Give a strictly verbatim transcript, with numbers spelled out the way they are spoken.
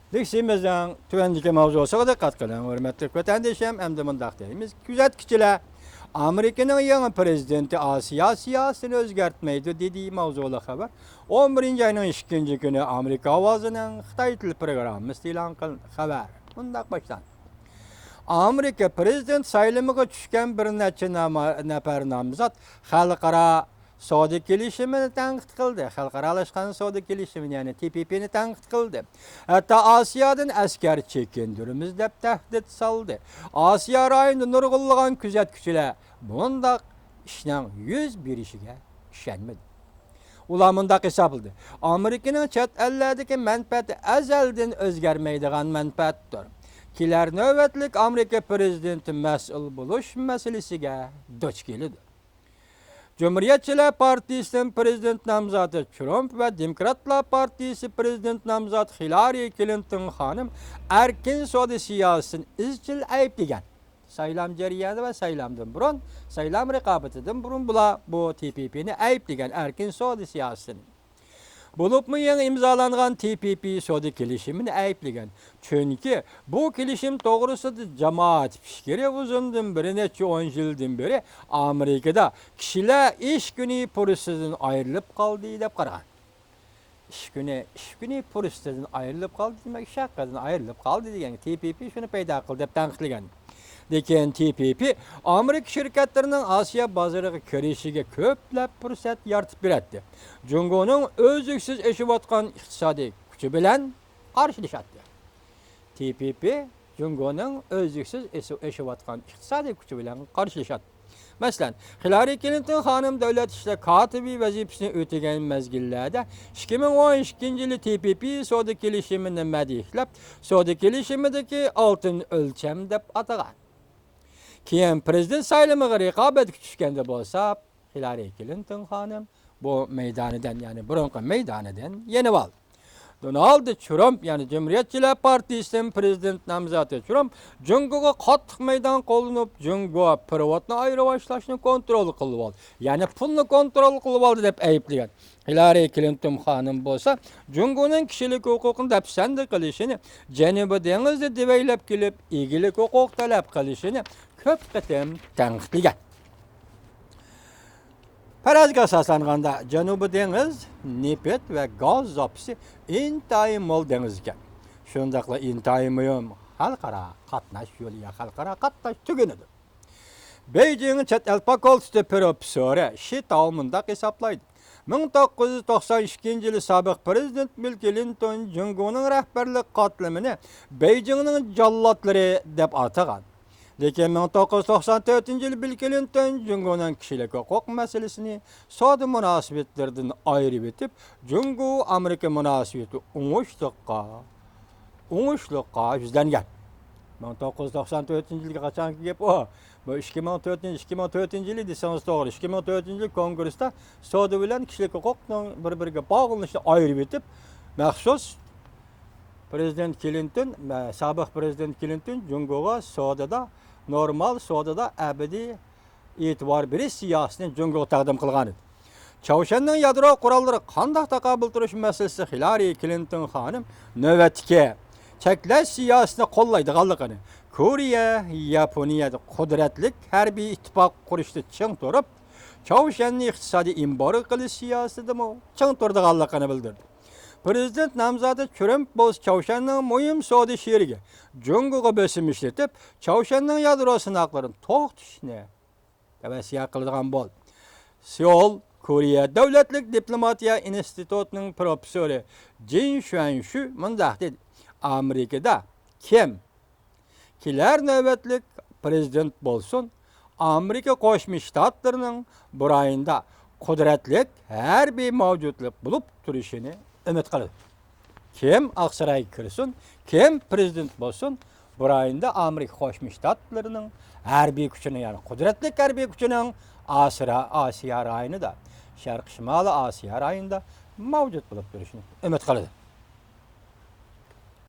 لېكسىيىمىزنىڭ تۆۋەندىكى ماۋزۇسىغا دىققەت قىلىڭ، ھۆرمەتلىك ۋەتەندىشىم. ئەمدى مۇنداق دەيمىز، كۆزەتكۈچىلەر ئامېرىكىنىڭ يېڭى پىرېزىدېنتى ئاسىيا سىياسىتىنى ئۆزگەرتمەيدۇ، دېدى ماۋزۇلۇق خەۋەر. ئون بىرىنچى ئاينىڭ ئىككىنچى كۈنى ئامېرىكا ئاۋازىنىڭ خىتاي تىل پروگراممىسىدا ئېلان قىلىنغان خەۋەر مۇنداق باشلاندى. ئامېرىكا پىرېزىدېنت سايلىمىغا چۈشكەن بىر نەچچە ناما-، نەپەر نامزات خەلقئارا سودا كېلىشىمىنى تەنقىد قىلدى. خەلقئارالاشقان سودا كېلىشىمىنى، يەنى تى پى پى نى تەنقىد قىلدى. ھەتتا ئاسىيادىن ئەسكەر چېكىندۈرىمىز دەپ تەھدىت سالدى. ئاسىيا رايونىدا نۇرغۇنلىغان كۆزەتكۈچىلەر بۇنداق ئىشنىڭ يۈز بېرىشىگە ئىشەنمىدى. ئۇلار مۇنداق ھېسابلىدى، ئامېرىكىنىڭ چەت ئەللەردىكى مەنپەئەتى ئەزەلدىن ئۆزگەرمەيدىغان مەنپەئەتتۇر. كېلەر نۆۋەتلىك ئامېرىكا پىرېزىدېنتى مەسئۇل بولۇش مەسىلىسىگە دۇچ كېلىدۇ. جۇمھۇرىيەتچىلەر پارتىيىسىدىن پىرېزىدېنت نامزاتى ترامپ ۋە دېموكراتلار پارتىيىسى پىرېزىدېنت نامزاتى خىلارى كلىنتون خانىم ئەركىن سودا سىياسىتىنى ئىزچىل ئەيىبلىگەن. سايلام جەريانى ۋە سايلامدىن بۇرۇن، سايلام رىقابىتىدىن بۇرۇن بۇلار بۇ تى پى پى نى ئەيىبلىگەن، ئەركىن سودا سىياسىتىنى. بولۇپمۇ يېڭى ئىمزالانغان تى پى پى سودا كېلىشىمىنى ئەيىبلىگەن. چۈنكى بۇ كېلىشىم توغرىسىدا جامائەت پىكرى ئۇزۇندىن بېرى، نەچچە ئون يىلدىن بېرى ئامېرىكىدا كىشىلەر ئىش كۈنى پۇرسىتىدىن ئايرىلىپ قالدى دەپ قارىغان. ئىش كۈنى، ئىش كۈنى پۇرسىتىدىن ئايرىلىپ قالدى، دېمەك، ئىش ھەققىدىن ئايرىلىپ قالدى دېگەن، تى پى پى شۇنى پەيدا قىلدى دەپ تەنقىدلىگەن. لېكىن تى پى پى ئامېرىكا شىركەتلىرىنىڭ ئاسىيا بازىرىغا كىرىشىگە كۆپلەپ پۇرسەت يارىتىپ بېرەتتى. جۇڭگونىڭ ئۈزلۈكسىز ئېشىۋاتقان ئىقتىسادىي كۈچى بىلەن قارشىلىشاتتى. تى پى پى جۇڭگونىڭ ئۈزلۈكسىز ئېسىپ ئېشىۋاتقان ئىقتىسادىي كۈچى بىلەن قارشىلىشاتتى. مەسىلەن، خىلارى كلىنتون خانىم دۆلەت ئىشلار كاتىپى ۋەزىپىسىنى ئۆتىگەن مەزگىللەردە ئىككى مىڭ ئون ئىككىنچى يىلى تى پى پى سودا كېلىشىمىنى مەدھىيەلەپ، سودا كېلىشىمىدىكى ئالتۇن ئۆلچەم دەپ ئاتىغان. كېيىن پىرېزىدېنت سايلىمىغا رىقابەتكە چۈشكەندە بولسا، خىلارى كلىنتون خانىم بۇ مەيدانىدىن، يەنى بۇرۇنقى مەيدانىدىن يېنىۋالدى. دونالد ترامپ، يەنى جۇمھۇرىيەتچىلەر پارتىيىسىدىن پىرېزىدېنت نامزاتى ترامپ جۇڭگوغا قاتتىق مەيدان قوللىنىپ، جۇڭگو پېرېۋوتنى ئايرىۋاشلاشنى كونترول قىلىۋالدى، يەنى پۇلنى كونترول قىلىۋالدى دەپ ئەيىبلىگەن. خىلارى كلىنتون خانىم بولسا جۇڭگونىڭ كىشىلىك ھوقۇقىنى دەپسەندە قىلىشىنى، جەنۇبىي دېڭىزنى دېۋەيلەپ كېلىپ ئىگىلىك ھوقۇق تەلەپ قىلىشىنى كۆپ قېتىم تەنقىدلىگەن. پەرەزگە ئاساسلانغاندا، جەنۇبىي دېڭىز نېفىت ۋە گاز زاپىسى ئىنتايىن مول دېڭىز ئىكەن. شۇنداقلا ئىنتايىن مۇھىم خەلقئارا قاتناش يولى يا خەلقئارا قاتناش تۈگۈنىدۇر. بېيجىڭ چەت ئەل فاكۇلتېتى پروفېسسورى شى تاۋ مۇنداق ھېسابلايدۇ، مىڭ توققۇز يۈز توقسان ئىككىنچى يىلى سابىق پىرېزىدېنت بىل كلىنتون جۇڭگونىڭ رەھبەرلىك قاتلىمىنى بېيجىڭنىڭ جاللاتلىرى دەپ ئاتىغان. لېكىن مىڭ توققۇز يۈز توقسان تۆتىنچى يىلى بىل كلىنتون جۇڭگونىڭ كىشىلىك ھوقۇق مەسىلىسىنى سودا مۇناسىۋەتلىرىدىن ئايرىۋېتىپ، جۇڭگو ئامېرىكا مۇناسىۋىتى ئوڭۇشلۇققا، ئوڭۇشلۇققا يۈزلەنگەن. مىڭ توققۇز يۈز توقسان تۆتىنچى يىلغا قاچانكى گەپ ئۇ. بۇ ئىككى مىڭ تۆتىنچى، ئىككى مىڭ تۆتىنچى يىلى دېسىڭىز توغرا، ئىككى مىڭ تۆتىنچى يىلى كونگرېستا سودا بىلەن كىشىلىك ھوقۇقنىڭ بىر-بىرىگە باغلىنىشىنى ئايرىۋېتىپ، مەخسۇس پىرېزىدېنت كلىنتون، سابىق پىرېزىدېنت كلىنتون جۇڭگوغا سودىدا، نورمال سودىدا ئەبەدىي ئېتىبار بېرىش سىياسىتىنى جۇڭگوغا تەقدىم قىلغانىدى. چاۋشيەننىڭ يادرو قوراللىرىغا قانداق تاقابىل تۇرۇش مەسىلىسىدە خىلارى كلىنتون خانىم نۆۋەتتىكى چەكلەش سىياسىتىنى قوللايدىغانلىقىنى، كورېيە، ياپونىيەدە قۇدرەتلىك ھەربىي ئىتتىپاق قۇرۇشتا چىڭ تۇرۇپ، چاۋشيەننى ئىقتىسادىي ئېمبارگو قىلىش سىياسىتىدىمۇ چىڭ تۇرىدىغانلىقىنى بىلدۈردى. پىرېزىدېنت نامزاتى ترامپ بولسا چاۋشيەننىڭ مۇھىم سودا شېرىكى جۇڭگوغا بېسىم ئىشلىتىپ، چاۋشيەننىڭ يادرو سىناقلىرىنى توختىتىشنى تەۋسىيە قىلىدىغان بولدى. سېئۇل، كورېيە دۆلەتلىك دىپلوماتىيە ئىنستىتۇتىنىڭ پروفېسسورى جىن شۈەنشۈ مۇنداق دېدى، ئامېرىكىدا كىم كېلەر نۆۋەتلىك پىرېزىدېنت بولسۇن، ئامېرىكا قوشما شتاتلىرىنىڭ بۇ رايوندا قۇدرەتلىك ھەربىي مەۋجۇتلۇق بولۇپ تۇرۇشىنى ئۈمىد قىلىدۇ. كىم ئاقسارايغا كىرسۇن، كىم پىرېزىدېنت بولسۇن، بۇ رايوندا ئامېرىكا قوشما شتاتلىرىنىڭ ھەربىي كۈچىنىڭ، يەنى قۇدرەتلىك ھەربىي كۈچىنىڭ ئاسىرا-، ئاسىيا رايونىدا، شەرقىي شىمالىي ئاسىيا رايونىدا مەۋجۇت بولۇپ تۇرۇشىنى ئۈمىد قىلىدۇ.